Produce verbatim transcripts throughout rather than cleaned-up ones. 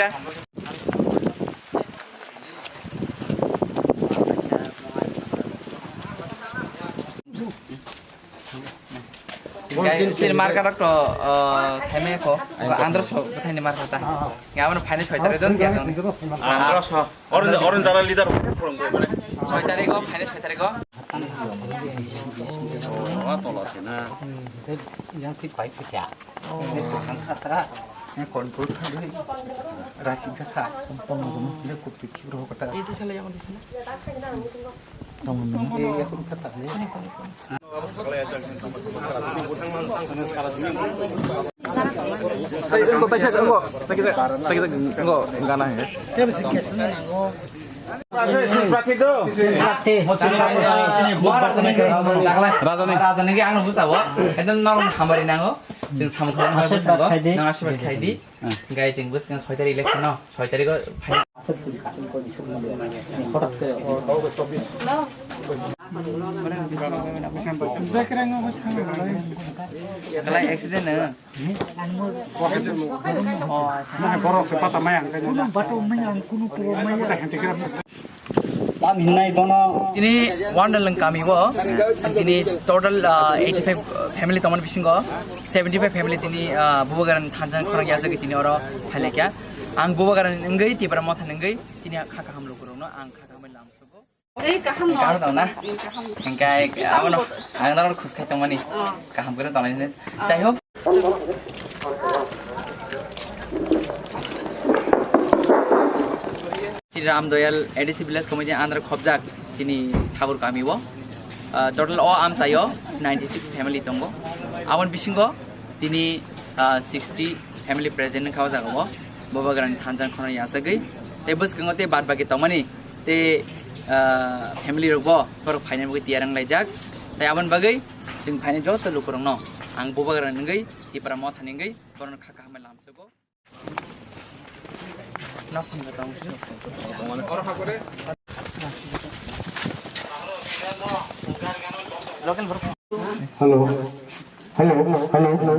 Gai, sini marka rok to, eh, thai maya ko. Andro so, thai ni marka ta. Ngai abo no final soi tarik don kya don. Andro so. Orange, orange dara leader. Soi tarik o, final soi tarik o. Oh, tola sina. Yang tik pai kya. Ini pesan kata, ini kontur tadi. Rasi kata. Ini kupik kiro kata. Itu salah yang di sana. Iya, aku kata. Tei, tei, tei, tei, tei, tei, gana hai. Rajani. Rajani ke ang nunggu sabo. Itu norok hamari nango. Jeng samkhong nang ashirbad khai di. Nang ashirbad khai di. Gai jeng bus kan soi tarik election no. Soi tarik o phai. Kalai accident no. Oh, acha. Borok se pata maya ang kanya. Tam hinai bono. Tini Wonderland kami o, tini total, ah, eighty five family tongmani bisingo seventy five family tini, ah, Bubagrani thansa khorang yasagwi tini oro phailaikha. Ang Bubagrani wngwi Tipra Motha ni wngwi tini kha kaham lukurokno ang kha kaham bai lamsogo. Ei, kaham no. Kaham tong na? Ei, kaham. Hingkai abono ang norok khus khai tongmani. Oh. Kaham kore tongnai. Ah. Jai hok. Shri Ram Doyal A D C Village Committee under khobjak chini Thakur kami o, ah, total o amchai o ninety six family tongo. Aboni bisingo tini, ah, sixty family present wngkha o jaga o, Bubagrani thansa khorang yasagwi. Tei bwskango tei bad baki tongmani tei, ah, family rok bo borok phaina bagwi tiyar wnglaijak. Tei aboni bagwi chwng phainai joto lukurokno ang Bubagrani wngwi, Tipra Mothani wngwi borokno kha kaham bai lamsogo. Hello. Hello. Hello. Hello.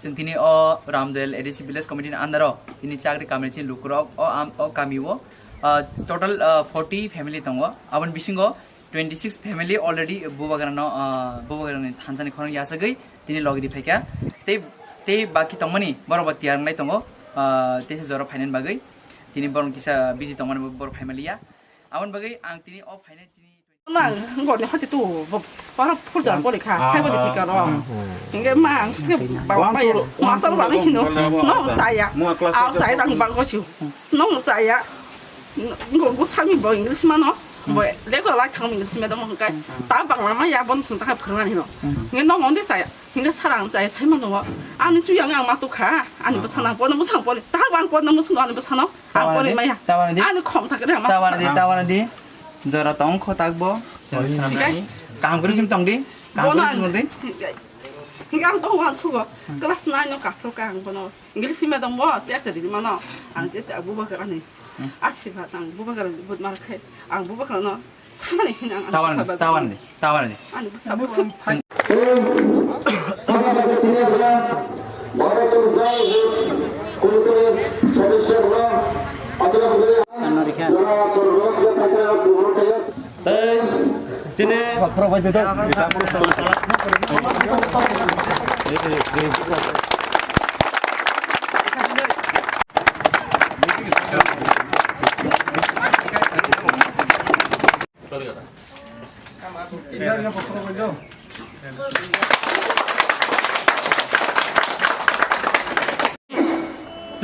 Chwng tini o Ramdel A D C Village Committee ni under o tini chakri kamini chini lukurok o am-, o kami o, ah, total, ah, forty family tongo. Aboni bisingo twenty six family already Bubagrano, ah, Bubagrani thansani khorang yasagwi tini logi di phaikha. Tei, tei baki tongmani borok bo tiyar wnglai tongo, ah, teisa jora phainani bagwi. Tini borok kisa busy tongmani bo borok phaimaliya. Aboni bagwi ang tini o phainai tini Nang, ngoni hati tu, bo-, para purjan poli kha, khai bo di pika ro. Inge ma, ang ke ba, ba ya, master ba ni sino, no saya, ang saya dang bang ko siu, no saya, ngo, ngo sami bo English ma no, bo, le ko lai thang English ma dong kai, ta bang ma ya bon sung ta phurang ni no, nge no ngon de saya, inge sarang saya, saya ma no, ani su yang yang ma tu kha, ani bo sana bo no, bo sang bo ni, ta bang bo no, bo sung ani bo sana, ang bo ni ma ya, ani khom thak re ma, ta bang di, ta bang di. Jora tong kho tak bo. Sorry, sorry. Kaham kori sim tong di. Kaham kori sim di. Higa ang tong wan sugo. Class nine no kapro ka ang bono. English sim dong bo. Te acha di mano. Ang te abu ba ka ani. Asi ba tang bu ba ka but mar khai. Ang bu ba ka no. Sana ni hin ang. Tawan di, tawan di, tawan di. Ani bu sa bu. Tei chini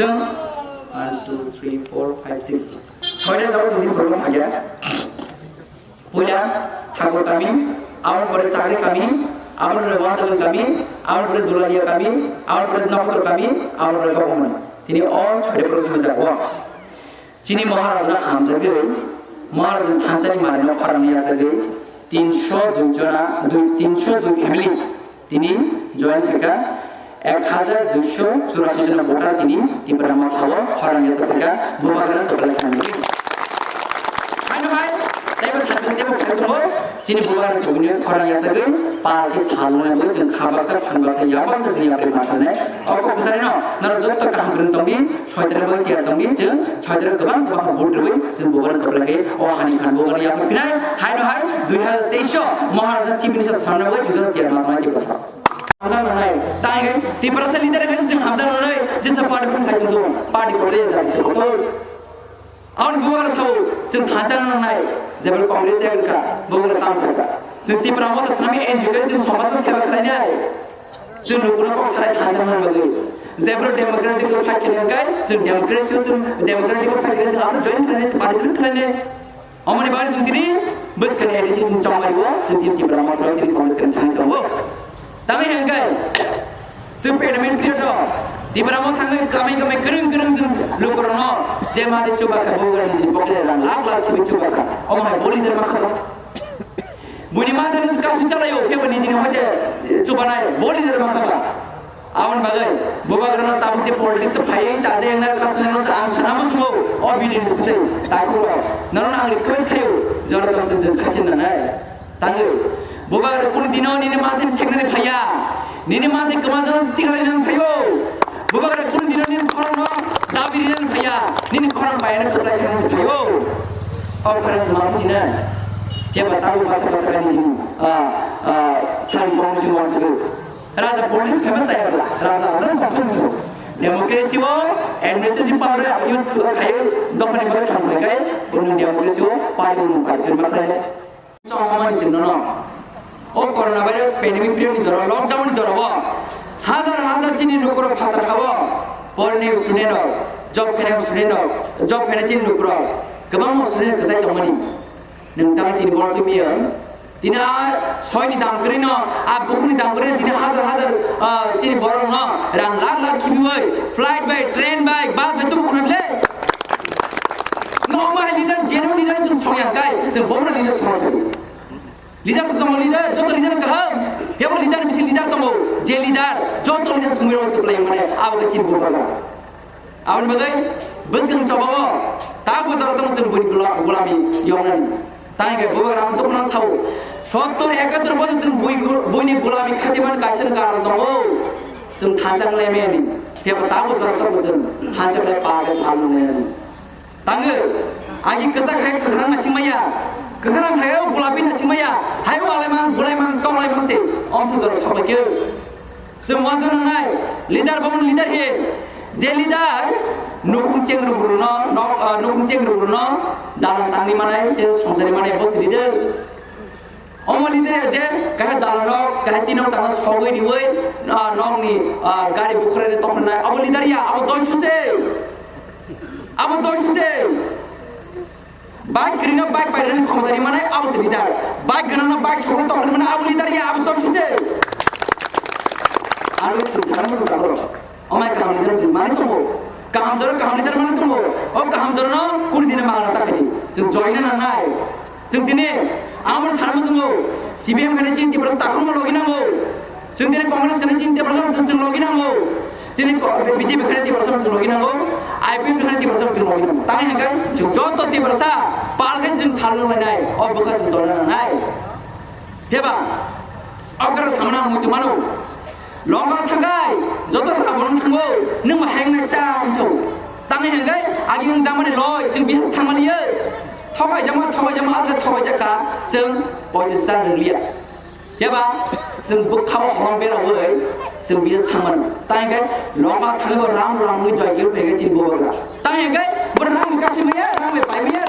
Chwng one, two, three, four, five, six, soita jagao chwng tini borok phaiya. Puila Thakur kami, aboni pore Chakri kami, aboni pore Wadalang kami, aboni pore Dulalia kami, aboni pore Nokotro kami, aboni pore Bogomoni. Tini o soita borok phaiya jagao. Chini Maharajno hamjagwi, Maharajni thansani manwino khorang yasagwi tinsho dui jona, dui, tinsho dui family tini join khaikha, ek hajar duisho churasi jona voter tini Tipra Mothao khorang yasakha, Bubagrani kwplai khanani. Haino hai, teibo sakni teibo khai tongo. Chini bubagra tubuni khorang yasagwi pal khe sal nwngnai bo chwng kha baksa phan baksa yak baksa chini yapri ma sanai. O kok kwcharino norok joto kaham kwrwng tongdi, soitwrwng bai tiyar tongdi, chwng soitwrwng kwbang kwbang vote rwwi chwng bubagra kwplai khe o hani phan bubagra yapri phinai. Haino hai dui hazar teis o Maharaja Chief Minister sanna bai chwng joto tiyar ma tongnai tei bwsa. Hamjak nangnai, tei Tiprasa leader khe chwng hamjak nangnai, jesa party phano khai tongdo, party kotor ya jati se kotor. Aboni bubagra sao, chwng thansa nangnai, jebel Congress ya wngkha, bubagra tang sakha. Chwng Tipra Motha swnamwi N G O khe chwng somajno seba khlainai. Chwng lukurok kok sarai thansa nang bagwi. Jebel democratic o fight khainai hwnkhe, chwng democracy o chwng democratic o fight khainai, chwng aro join khlainai, chwng participate khlainai. Omoni bagwi chwng tini bwskani A D C ni chongmari o, chwng tini Tipra Motha tini Congress khe thangwi tongo. Tangwi hwnkhe, chwng pandemic period o Tipra Motha thangwi kamai kamai kwrwng kwrwng chwng lukurokno je mari chubakha, bubagra niji pocket rang lakh lakh khibwi chubakha. Omo hai bo leader ma khaba? Buini mathani kasu chalaio, phiyaba nijini hoite chubanai bo leader ma khaba? Aboni bagwi bubagrano tabuk je politics o phaiwi chaja yangnai kasu nang ang sana muchungo o video ni sitei. Takhuk rok, norokno ang request khaio, joto tongsi chwng khaisi nanai. Tangwi, bubagra kunu dino nini mathani seknani phaiya, nini mathai kwmajano tikhlai nang phaio. Bubagra kunu dino nini khorangno dabi rinani phaiya, nini khorang bayana kwplai khainani phaio. O khorang se ma bujina. Khe ba tabuk basa basa kani jini, ah, ah, sari kong si wan sari. Raja politics famous aya bla, raja raja kong kong. Democracy o administrative power use khayo, dophani bagwi samung khayo, unu democracy o party unu party ma khayo. Chongmani chwngno no. O coronavirus pandemic period ni jora, lockdown ni jora o hajar hajar chini nukurok phatar hao, porni student rok, job khainai student rok, job khainai chini nukurok, kwbangma student kwchai tongmani. Nwng tamo tini bono tumi ang? Tini a soini dam kwrwi no, a bukhuni dam kwrwi no, tini hajar hajar, ah, chini borok no rang lakh lakh khibiwi flight bai, train bai, bus bai tubu khuna le. No ma leader, genuine leader chwng song yang kai, chwng bomra leader song. Leader tongo leader, joto leader kaham. Yabo leader bisi leader tongo. Je leader, joto leader thumwi rok kwplai mane, abo khe chini bubagra. Aboni bagwi bwskang chobao ta bujaro tong chwng buini gula-, gulami yongnani. Tai khe bubagra ang tongmani sao. Sottor ekattor bosor chwng bui gu-, buini gulami khatiman kaisa karon tongo. Chwng thansa wnglaimani. Kebo ta bujaro tong chwng thansa khlai pa khe sal wnglaimani. Tangwi, agi kwchak hai kwkhwrang nasingmaya, kwkhwrang hai o gulapi nasingmaya, hai o alaimang, gulaimang, tonglaimang se, omsa jora sabai khe. Chwng wansuk nangnai, leader bo leader he, je leader, nukhung cheng rwgwrwno, nok, ah, nukhung cheng rwgwrwno, dalan tangwi manai, tei songsari manai, bo se leader. Omo leader ya je, kaisa dalanrok, kaisa tinrok tangna sogwi riwi, ah, nokni, ah, gari bukhurani tokhrwnai. Abo leader ya, abo doi suse. Abo doi suse. Bike kwrwino bike pairani khomotani manai, abo se leader. Bike gwnangno bike sogwi tokhrwnai manai, abo leader ya, abo doi suse. Aro se sarang ko daro. Omai kaham leader chwng manwi tongo. Kaham jora kaham leader manwi tongo. O kaham jorano kuri dine mangna ta khaidi. Chwng join na nangnai. Chwng tini amor sarma chwngo. C P M khane chini Tiprasa takhorma logi nango. Chwng tini Congress khane chini Tiprasa chwng logi nango. Chini ko-, B J P khane Tiprasa chwng logi nango. I P F khane Tiprasa chwng logi nango. Tang hingkai chwng joto Tiprasa pal khe chwng sal nung lainai. O bwkha chwng dona nangnai. Seba, okra samna muitu mano. Longa thangai, joto rabo nung thango, nung ma heng nai tam chau. Tang henggai, agi ung jamani loi, chwng bihas thangmani ye. Thogai jama, thogai jama, asle thogai jaka, chwng poito sa nung liya. Yaba, chwng bukha o holong bera woi, chwng bihas thangmani. Tang henggai, longa thangai bo ram ram ni joi kiu pege chin bo bagra. Tang henggai, bo ram kasi maya, ram pai maya.